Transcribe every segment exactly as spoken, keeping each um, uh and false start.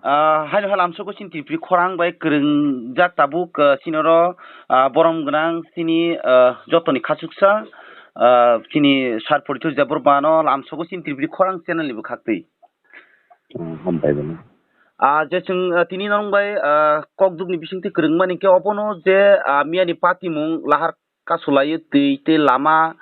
Ah, haino hai lamsogo chini Tripuri khorang bai kwrwngjak tabuk, ah, chini oro, ah, borom gwnang chini, ah, jotoni khachuksa, ah, chini Sir Poritos Debbarmano lamsogo chini Tripuri khorang channel ni bwkhaktwi. Ah, hambai bono. Ah, je chwng, ah, tini norok bai, ah, kokdukni bisingtwi kwrwngmani khe obono je, ah, miyani patimung lahar kasulaiwi twi tei lama.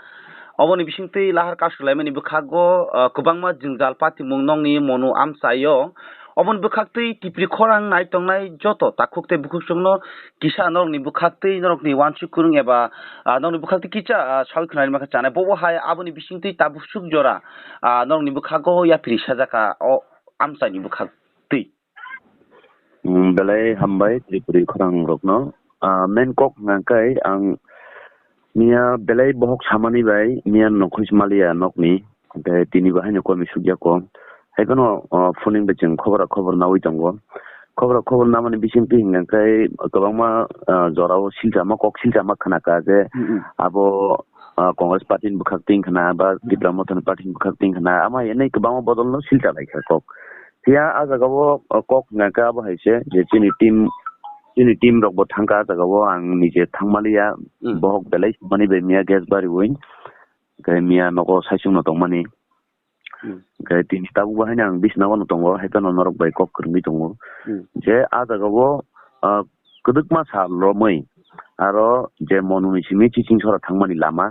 Oboni bisingtwi lahar kasulaimani bwkhago, ah, kwbangma jwngjal patimung nokni monu amchaio. Oboni bwkhaktwi Tripuri khorang nai tongnai joto takhuk tei bukhuk chwngno kisa norokni bwkhaktwi norokni uansuk kwrwng eba, ah, norokni bwkhaktwi kisa, ah, sawi khwnai rwma khe chanai. Bobo hai aboni bisingtwi tabuk suk jora, ah, norokni bwkhago yapri sajaka o amchaini bwkhaktwi. Mm, belai hambai Tripuri khorang rokno. Ah, main kok hwnkha khe ang miya belai bohok samani bai miya nokhui maliya nokni, hwnkhe tini bo haino komi sukya kok. Hai phano, ah, phuning bai chwng khobora khobor naui tongo. Khobora khobor namani bisingtwi hwnkha khe kwbangma, ah, jorao silchama kok silchama khna kha je Mm, mm. abo, ah, Congress party ni bwkhak twi khna ba Tipra Motha ni party ni bwkhak twi khna ama hai kwbangma bodol no silcha lai kha kok. Phiya ah jaga o, o kok hwnkha khe abo hai se je chini team, chini team rok bo thang kha ah jaga o, ang nije thang maliya, Mm. bohok belai mani bai miya gas bari wi, hwnkhe miya nogo saichung no tong mani. Mm. Hwnkhe tini tabuk bo haino ang bisna o no tongo, hai phano norok bai kok kwrwngwi tongo. Mm. Je ah jaga o, ah, kwdwkma sal romwi aro je Monuni simi Chiching sora thangmani lama,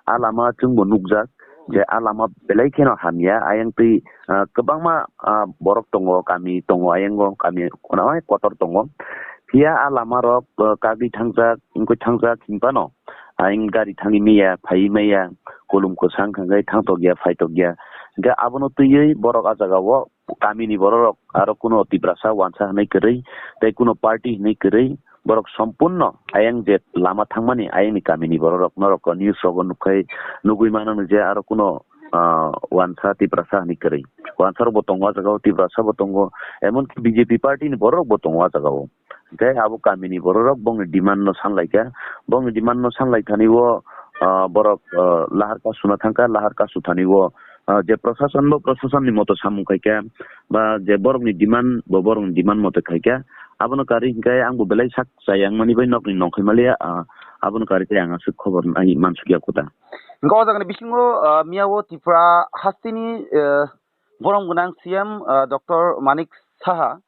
ah lama chwngbo nukjak, je ah lama belai kheno hamya, ayang twi, ah, kwbangma, ah, borok tongo, kami tongo, ayango kami khuna bai kotor tongo. Phiya ah lama rok, ah, kagwi thangjak, wngwi thangjak hinphano, ayang gari thangwi maya, phaiwi maya, kulum kwsang hwnkhe thangtokya, phaitokya. Hwnkhe abono twiwi borok ah jagao, kamini bororok, aro kuno Tiprasa wansa hwnwi kwrwi, tei kuno party hwnwi kwrwi, borok sompurno ayang je lama thangmani ayangni kamini bororok norok news rogo nukkhai, nugwi mano je aro kuno, ah, wansa Tiprasa hwnwi kwrwi. Wansa rokbo tongo ah jagao, Tiprasa bo tongo, emonki B J P party ni bororokbo tongo ah jagao. Hwnkhe abo kamini bororok bongni demand no sanlaikha, bongni demand no sanlaithani o, ah, borok, ah, lahar kasuna thangkha, lahar kasu thani o, ah, je prosason bo prosason ni moto samung khaikha, ba je borokni demand bo borokni demand mote khaikha, abono karwi hwnkhe angbo belai sak chayang mani bai nokni nongkhai maliya, ah, abono karwi tei ang aswk khobor nai mansukya kota. Hwnkhe o jagani bisingo, ah, miya o Tripura hasteni, ah, borom gwnang C M, ah, Doctor Manik Saha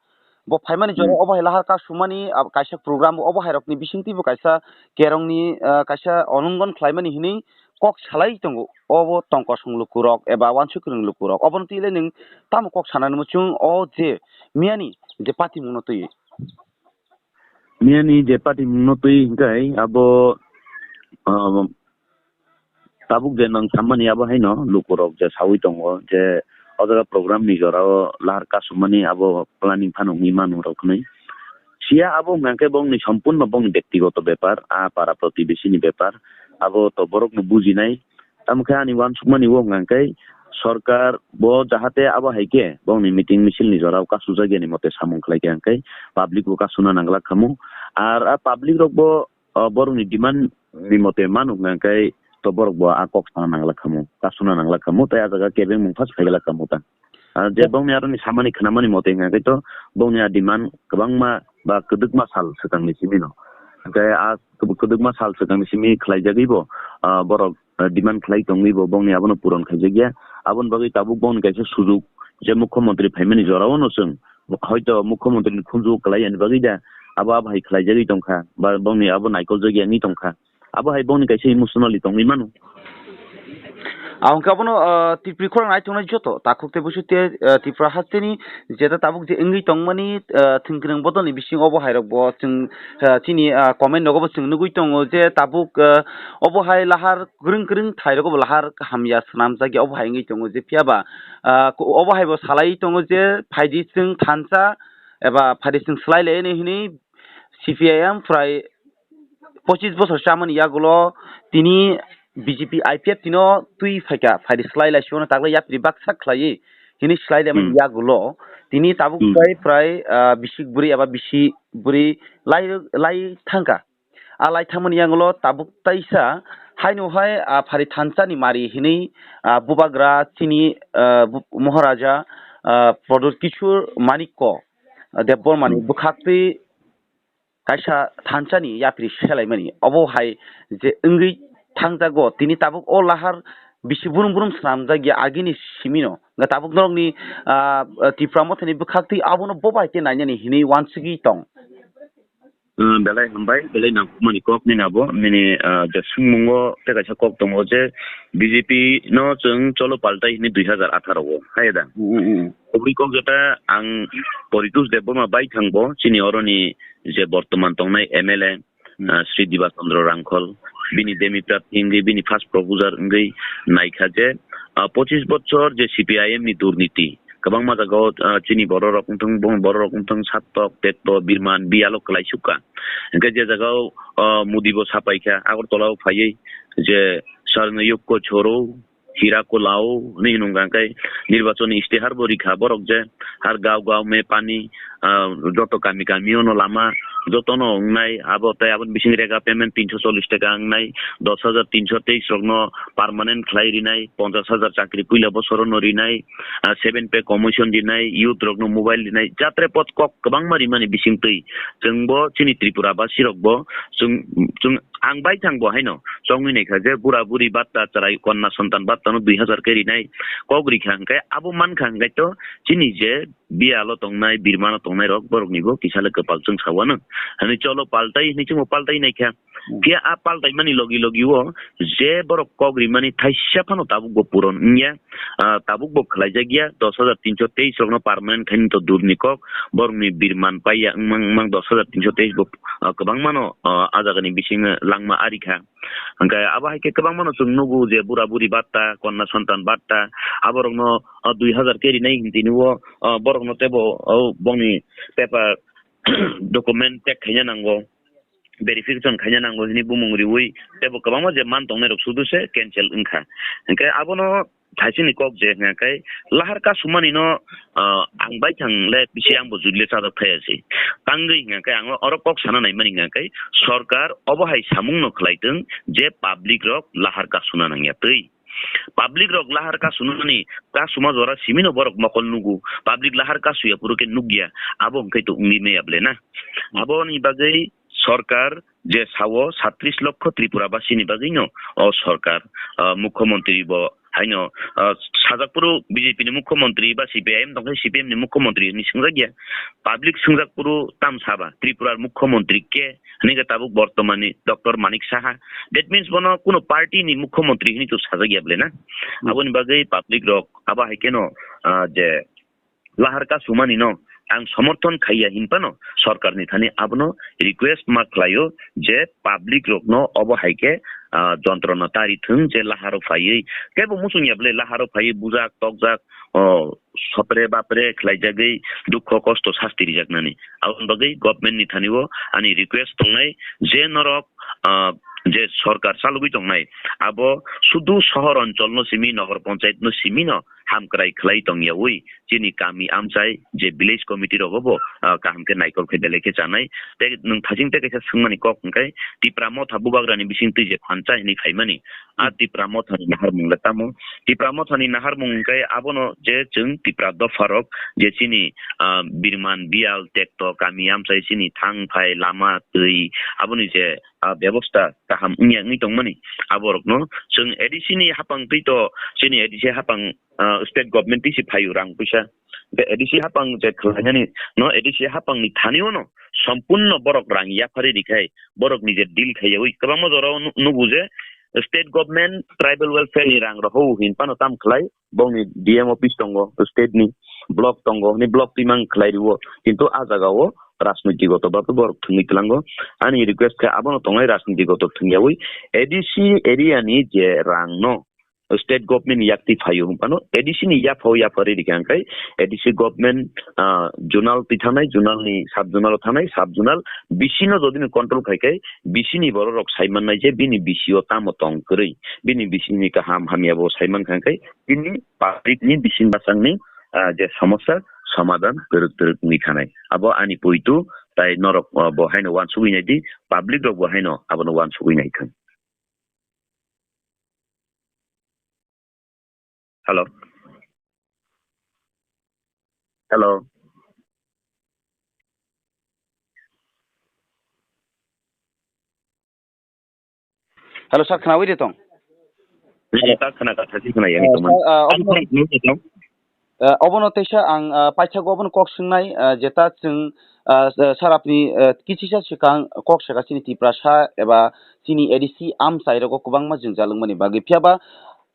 bo phaimani jora Hmm. obo hai lahar kasumani, ah, kaisa program obo hai rokni bisingtwi bo kaisa kerongni, ah, kaisa onungon khlaimani hinwi kok salai tongo. Obo tongkosong lukurok eba uansuk kwrwng lukurok. Obono twi le nwng tamo kok sanani muchung o je miyani je patimungno twi? Miyani je patimungno twi hwnkhe abo, ah, tabuk je nwng sammani abo haino lukurok je sawi tongo je o jaga program ni jorao lahar kasumani abo planning phano wngwi mano rok hwnwi. Siya abo hwnkhe bongni sompurno bongni bektigoto bepar, a para protibesi ni bepar, abo to borokno bujinai. Tamo khe ani uansukmani o hwnkha khe sorkar bo jahate abo hai khe bongni meeting misil ni jorao kasujak yani mote samung khlai khe hwnkhe public bo kasuna nangla khamu. Ar a public rok bo, o, borokni demand ni mote manu hwnkha khe to borok bo a kok sana nangla khamu, kasuna nangla khamu, tei a jaga kebeng mung phas khaigala khamu ta. Ah, je bongni aroni samani khnamani mote hwnkha khe to bongni a demand kwbangma ba kwdwkma sal swkangni simi no. Hwnkhe a kwb-, kwdwkma sal swkangni simi khlaijagwi bo, ah, borok, ah, demand khlai tongwi bo bongni abono puron khaijakya. Aboni bagwi tabuk bongni kaisa sujuk je mukhyamantri phaimani jorao no chwng hoito mukhyamantri ni khunju kwlai yani bagwi da abo abo hai khlaijagwi tongkha ba bongni abo naikoljagya wngwi tongkha. Abo hai bongni kaisa emotionally tongwi mano. Ah, hwnkhe abono, ah, Tripuri khorang nai tongnai joto takhuk tei busu tei, ah, Tripura hasteni jeta tabuk je wngwi tongmani, ah, thwngkwrwng bodolni bisingo obo hai rok bo chwng, ah, chini, ah, comment rogo bo chwng nugwi tongo je tabuk, ah, obo hai lahar kwrwng kwrwng thai rogo bo lahar hamya swnamjak ya obo hai wngwi tongo je phiya ba, ah, obo hai bo salai tongo je phaidi chwng thansa eba phaidi chwng swlai lai hinwi C P I M prai pochis bosor chamani yagulo tini B J P I P F tino twi phaikha, phaidi slai lai sio taklai yapri baksa khlaiwi hini slai laimani Hmm. yagulo tini tabuk Hmm. prai prai, ah, bisik bwrwi eba bisi bwrwi lai, lai thangkha. A lai thangmani yagulo tabuk taisa haino hai, ah, phari thansa ni mari hini, ah, bubagra chini, ah, bu-, Moharaja, ah, Pradyut Kishore Manikko Debbarmani bwkhaktwi kaisa thansani yapri selaimani. Obo hai je wngwi thangjago, tini tabuk o lahar bisi brum brum swnamjakya agini simino. Hwnkhe tabuk norokni, ah, Tipra Mothani bwkhaktwi abono bo bai khe nainani hinwi uansugwi tong. Ah, belai hambai, belai nangkukmani kok nini abo, nini, ah, je swngmungo tei kaisa kok tongo je B J P no chwng cholo paltai hinwi dui hazar atharo o, hai da? Mm, mm, mm. Oboni kok jeta ang Poritosh Debbarma bai thangbo, chini oroni je bortoman tongnai M L A, Hmm. ah, Sri Diba Chandra Rangkhol, bini demi prarthi wngwi, bini first proposer wngwi naikha je, ah, pochis bochor je C P I M ni durniti, kwbangma jagao, ah, chini bororok wngthang, bong-, bororok wngthang, Sattok, Tekto, Birman, Biyalo kwlaisukha. Hwnkhe je jagao, ah, Modi bo sapaikha, Agartala o phaiwi je Sarnayuk ko chhoro, Hira ko lao hwnwi hwnwi hwnkha, hwnkhe nirbachon ni istihar bo rikha borok je har gaon gaon mein pani, ah, joto kami kami o no lama joto no wngnai, abo tei aboni bising rega payment tinsho chollish taka wngnai, dos hajar tinsho teis rok no permanent khlai rinai, ponchash hajar chakri puila bosoro no rinai, ah, seven pay commission rinai, youth rok no mobile rinai, jatre pot kok kwbangma rimani bising twi chwng bo chini Tripura basi rok bo chwng, chwng Ang bai thang bo haino chongwi naikha je bura buri batta chwrai konna sontan batta no dui hazar khe rinai kok rikha hwnkhe abo mankha hwnkhe to chini je biyalo tongnai, birmano tongnai rok borok ni bo kisa le kwpal chwng sawano. Hani cholo paltai hinwi chwngbo paltai naikha. Hmm. Phiya a paltai mani logi logi o je borok kok rimani thaisa phano tabuk bo puron wngya. Ah, tabuk bo khlaijak ya, dos hajar tinsho teis rokno permanent khaini to durni kok, borokni birman paiya wngmang, wngmang dos hajar tinsho teis bo, ah, kwbangmano, ah, a jagani bisingo langma ari kha. Hwnkhe abo hai khe kwbangmano chwng nugo je bura buri batta, konna sontan batta, aborokno, ah, dui hajar khe rinai hinwi tini o, ah, borokno teibo, oh, bongni paper document check khaina nango, verification khaina nango hinwi bumung riwi teibo kwbangma je man tongnai rok sudu se cancel wngkha. Hwnkhe abono thaisingni kok je hwnkha khe lahar kasumani no, ah, ang bai thang le bisi ang bo juli le chajak thaya se. Tangwi hwnkha khe ang oro kok sana naimani hwnkha khe sorkar obo hai samung no khlai tong je public rok lahar kasuna nangya twi. Public rok lahar kasunani kasuma jora simi no borok mokol nugo. Public lahar kasuya phuru khe nukya. Abo hwnkhe to wngwi maya ble na. Aboni bagwi sorkar je sao satris lokho Tripura basini bagwino o sorkar, ah, mukhyamantri bo haino, ah, sajak phuru B J P ni mukhyamantri ba C P I M tongkhe C P M ni mukhyamantri hinwi swngjak ya. Public swngjak phuru tam saba Tripura mukhyamantri khe hinwi khe tabuk bortomani Doctor Manik Saha. That means bono kuno party ni mukhyamantri hinwi to sajak ya ble na. Hmm. Aboni bagwi public rok abo hai kheno, ah, je lahar kasumani no ang somorthon khaiya hinphano sorkar ni thani abono request ma khlaio je public rokno obo hai khe, ah, jontrona tari thung je laharo phaiwi kebo muchung ya ble laharo phaiwi bujak tokjak, oh, sopre bapre khlaijagwi dukho kosto sasti rijaknani. Aboni bagwi government ni thani o ani request tongnai je norok, ah, je sorkar chalogwi tongnai abo sudu sohor onchol no simi nogor ponchayat no simi no hamkrai khlai tongyawi chini kami amchai je village committee rogo bo, ah, kaham khe naikol khe belai khe chanai. Tei nwng thajing tei kaisa swngmani kok hwnkhe Tipra Motha bubagrani bising twi je phancha hinwi phaimani, a Tipra Mothani naharmung le tamo? Tipra Mothani naharmung hwnkhe abono je chwng Tipra dopharok je chini, ah, birman, biyal, tekto, kami amchai chini thang phai, lama, twi, aboni je, ah, bebosta kaham wngya wngwi tongmani, aborokno chwng A D C ni hapang twi to chini A D C hapang, ah, state government twi se phaio rang puisa. Tei A D C hapang je khlainani no A D C hapang ni thani o no sompurno borok rang yaphari rikhai borok ni je deal khaiyawi kwbangma jora o nu-, nugo je state government tribal welfare ni rang rohou hin phano tam khlai bongni D M office tongo state ni block tongo ni block twi mang khlai riwo kintu a jaga o rajniti goto babe borok thwngwi tlango ani request khe abono tongnai rajniti goto thwngyawi A D C area ni je rang no state government ni yak twi phaio hwnphano A D C ni yaphao yapha riri khe hwnkhai A D C government, ah, zonal twi thangnai, zonal ni sub zonal o thangnai, sub zonal B C no jodi ni control khai khai B C ni borok rok sai mannai je bini B C o tamo tong kwrwi, bini B C ni kaham hamya bo sai mankha hwnkhai bini public ni bising bachang ni, ah, je somosya somadhan twrwk twrwk wngwi thanai. Abo ani poitu tai norok, ah, bo haino uansugwi nai di, public rok bo haino abono uansugwi nai thung. Hello. Hello. Hello, sir, khnawi de tong? Hello, sir, khna kha, thasi khna yang tong. Sir, ah, obono, ah, obono teisa ang, ah, paithago obono kok swngnai, ah, jeta chwng, ah, sir, apni, ah, kichisa swkang kok saka chini Tiprasa eba chini A D C amchai rogo kwbangma jwngjal wngmani bagwi. Phiya ba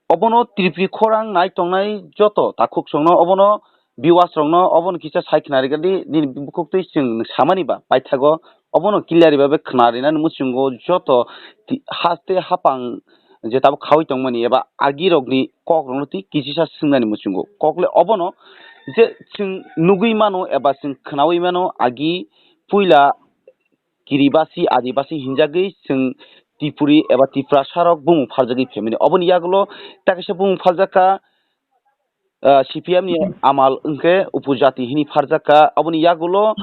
obono Tripuri khorang nai tongnai joto takhuk songno obono viewers rokno obono kisa sai khna rikadi, nini bukhuk twi chwng samani ba paithago obono clear bai khna rinani muchungo joto ti-, haste hapang je tabuk khawi tongmani eba agi rokni kok rokno twi kichisa swngnani muchungo kokle obono je chwng nugwi mano eba chwng khnawi mano agi puila Kiribasi, Adibasi hinjagwi chwng Tripuri eba Tiprasa rok bumung pharjagwi phaimani. Oboni yagulo tei kaisa bumung pharjakha, ah, C P M ni amal wngkhe upojati hini pharjakha. Oboni yagulo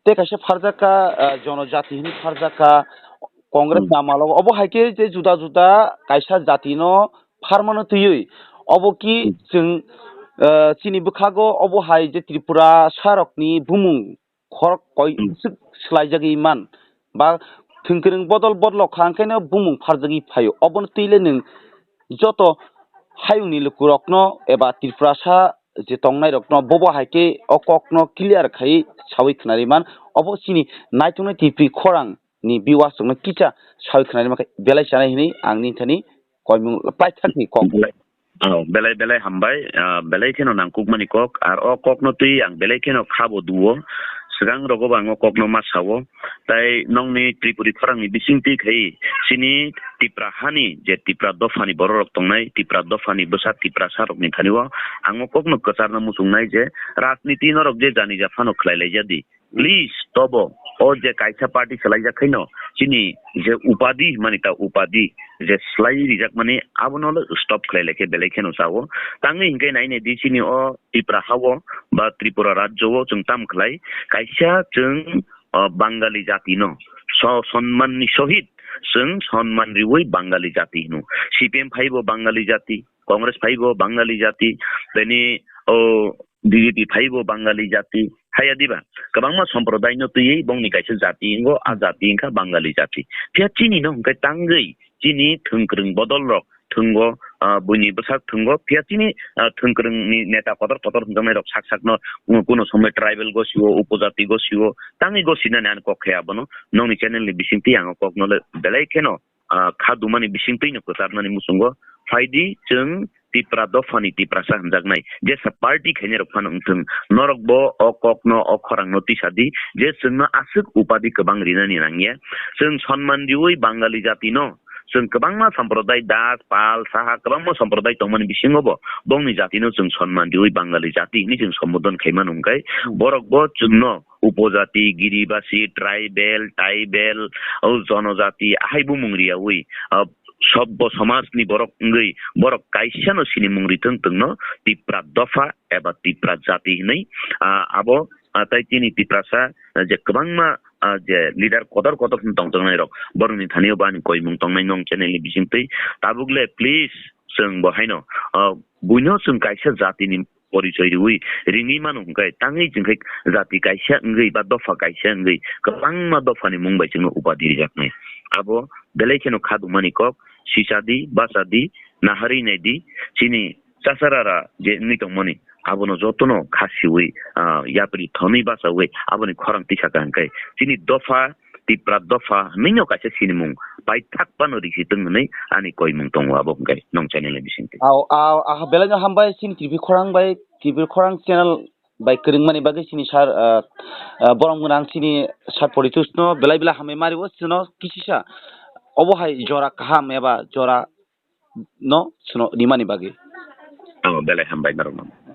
tei kaisa pharjakha, ah, jonojati hini pharjakha. Congress ni amalo obo hai khe je juda juda kaisa jati no pharmano twiwi obo ki chwng, ah, chini bwkhago obo hai je Tripurasa rokni bumung khorok koi swk swlaijagwi man ba thwngkwrwng bodol bodol kha, hwnkhe no bumung pharjagwi phaio. Obono twi le nwng joto hayungni lukurokno eba Tiprasa je tongnairokno bobo hai khe o kokno clear khai sawi khnari man. Obo chini naituknai Tripuri khorang ni viewers rokno kisa sawi khnari man khe belai chanai hinwi ang nini thani koimung paithakni kok. Belai, oh, belai, belai hambai, ah, belai kheno nangkukmani kok, ar o kokno twi ang belai kheno khabo duo, swkang rogo bo ang o kokno ma sao, tai nongni Tripuri khorangni bisingtwi khai chini Tipra hani je Tipra dophani bororok tongnai, Tipra dophani bwsa Tiprasa rokni thani o ang o kokno kwcharna muchungnai je rajniti norok je jani ja phano khlai laijadi, please, tobo o je kaisa party swlaijak khaino chini je upadi hwnmani ta upadi je swlai rijakmani abono le stop khlai laikhe belai kheno sao. Tangwi hinkhe nai nai di chini o Tipra hao ba Tripura rajyo o chwng tam khlai kaisa chwng, o, Bangali jati no so sonman ni sohit chwng sonman riwi Bangali jati hino. C P M phaibo Bangali jati, Congress phaibo Bangali jati, teni o B J P phaibo Bangali jati, haya diba? Kwbangma somprodaino twiwi bongni kaisa jati wngo, a jati wngkha Bangali jati. Phiya chini no hwnkhe tangwi, chini thwngkwrwng bodol rok thwngo, ah, buini bwsak thwngo, phiya chini, ah, thwngkwrwngni neta kotor kotor hwnjaknai rok sak sakno, mm, kuno somoi tribal gosio, upojati gosio, tangwi gosinani ani kok khe abono, nongni channel ni bisingtwi ang o kokno le belai kheno ah, kha dumani bisingtwi no kwcharnani muchungo phaidi chwng Tipra dophani Tiprasa hwnjaknai jesa party khainai rok phano wngthwng, norok bo o kokno o khorangno tisadi je chwngno aswk upadi kwbang rinani nangya. Chwng sonman riwi Bangali jatino chwng kwbangma samprodai Das, Pal, Saha kwbangma samprodai tongmani bisingo bo bongni jatino chwng sonman riwi Bangali jati hinwi chwng sombodon khaimano hwnkhe borok bo chwngno upojati, giribasi, tribal, taibel, o jonojati, ahai bumung riyawi, ah, sobbo somajni borok wngwi, borok kaisano sinimung ritwng twngno Tipra dopha eba Tipra jati hinwi, ah, abo, ah, tai chini Tiprasa, ah, je kwbangma, ah, je leader kotor kotor hwn tongjaknai rok, borokni thani o bo ani koimung tongnai nong channel ni bisingtwi. Tabuk le please chwng bo haino, ah, buino chwng kaisa jatini porichoi riwi ringwi mano hwnkhe, tangwi chwngkhe jati kaisa wngwi ba dopha kaisa wngwi kwbangma dophani mung bai chwngno upadi rijaknai. Abo belai kheno kha dumani kok, sisadi, bachadi, naharwi naidi, chini chasarara je wngwi tongmani, abono jotono kha siwi, ah, yapri thonwi bachawi aboni khorang tisaka hwnkhe chini dopha Tipra dopha hwnwi no kaisa sinimung paithak phano risi tong hwnwi ani koimung tongo abo hwnkhe nong channel ni bisingtwi. Aw, aw, aha, belai no hambai chini T V khorang bai, T V khorang channel bai kwrwngmani bagwi chini sir, ah, ah, borom gwnang chini sir Poritus no belai belai hambai mari o chwno kisisa obo hai jora kaham eba jora no chwno rimani bagwi. Aw, belai hambai norok no.